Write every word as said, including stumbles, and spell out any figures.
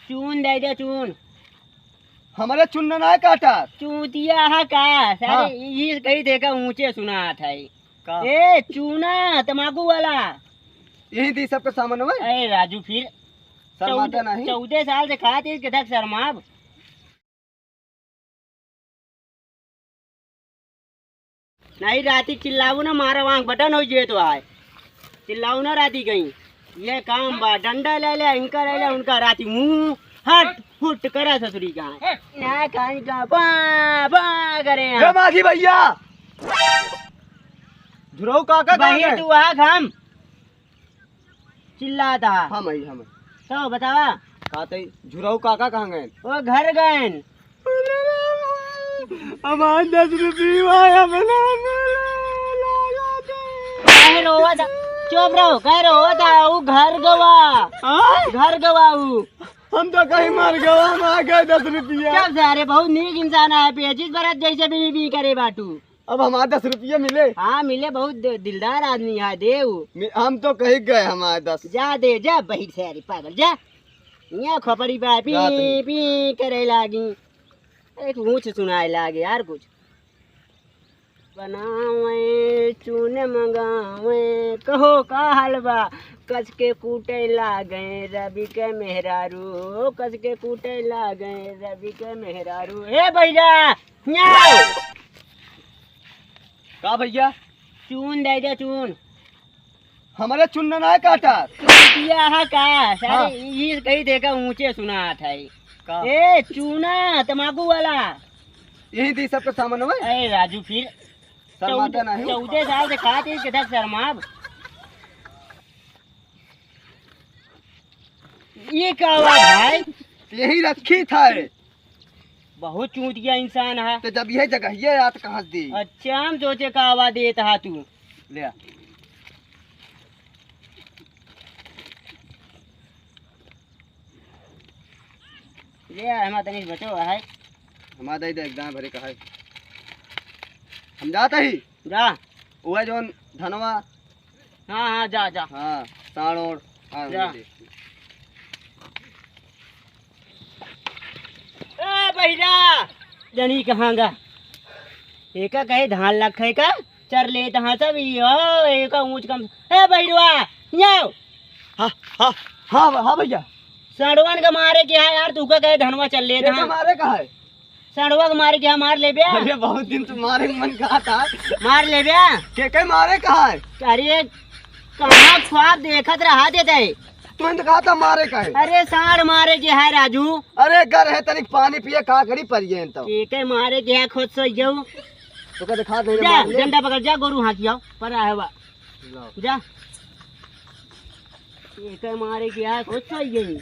चून दे दे, चून। हमरे चून ना काटा। चूतिया है का? सारे हाँ। ये कही देखा ऊंचे सुनात है। का? ए, चूना, तमाकू वाला। यही दी सबके सामान में। अरे राजू, फिर शर्माता चौदह, नहीं। चौदह साल से खात है, किधर शर्माब? नहीं, राती चिल्लाऊ ना, मारा वांग बटन हो जे तो आए। चिल्लाऊ ना राती कहीं। ये काम बा, डंडा ले ले, इनका ले ले, उनका राती मुंह हट फुट करा ससुरी का। ना कहीं का बा, बा करे ए हैं। माघी भैया, झुरऊ काका कहाँ बहिर गए? तू आ घम। चिल्लाता। हम आई, हम आई। तो बतावा। का तई झुरऊ काका कहाँ गए? वो घर गए। हमार दस रुपया है, अपना काहे रोवत? चुप रहो, काहे रोवत? ऊ घर गवा। हाँ? घर गवा ऊ। हम तो कहीं मर गवा, हम आ गए दस रुपया। चुप सारे, बहुत नीक इंसान है, पेचिस बरत जैसे भी, भी करे बाटू। अब हमार दस रुपया मिले। हाँ, मिले, बहुत दि-, दिलदार आदमी है, देऊ। मि-, हम तो कही गए हमार दस। जा दे, जा बहिर से, अरे पागल, जा। यहाँ खोपड़ी बा, पी, जात हई। पी करे लागी। एक ऊँच सुनाए लागे यार कुछ। बनावे, चून मंगावे, कहो का हाल बा? कस के कूटे लागे रवि के मेहरारू, कस के कूटे लागे रवि के मेहरारू। ए भैया, न्याओ। का भैया? चून दे दे, चून। हमरे चून ना काटा। चूतिया है का? सारे हाँ। ये कही देखा ऊँचे सुनात है। का? ए, चूना, तमाकू वाला। यही दी सबके सामान में। ए राजू, फिर शर्माता चौदह, नहीं। चौदह साल से खात है, किधर शर्माब? ये का हुआ भाई? यही रखी था रे। बहुत चूतिया इंसान है। तो जब यह जगह ये रात कहाँ से दी? अच्छा, हम सोचे का आवाज देत हा तू। ले आ। ले आ, हमार तनी बचो है। हमार दे दे, एक दाना भरे का है। हम जाता ही। जा। वह जौन धनवा हाँ, हाँ, जा, जा। हाँ, साँड़ ओड़। हाँ, जा। हम दे। ए, बहिरा! जनी कहाँ गा? एका कहे धान लख है का? चर लेत हाँ सब ई हो, एका ऊँच कम। ए, बहिरवा, याओ। हाँ, हाँ, हाँ, हाँ भैया। साँड़वन का मारे के है यार, तू का कहे धनवा चर लेत एका हाँ। मारे का है? साँड़वा के मारे के है, मार लेब्या। अरे बहुत दिन से मारे के मन कहा था। मार लेब्या। के के मारे का है? अरे कहाँ ख्वाब देखत रहा देते। तू तो कहा था मारे का है। अरे साँड़ मारे के है राजू। अरे गर है तनिक पानी पिए का करी परियन तो। के के मारे के है खुद सो जाऊ। तो का दिखा दे जा, मार ले। डंडा पकड़ जा, गोरू हाँकी आओ, पर आए बा। लो। जा। के के मारे के है खुद सो जाऊ।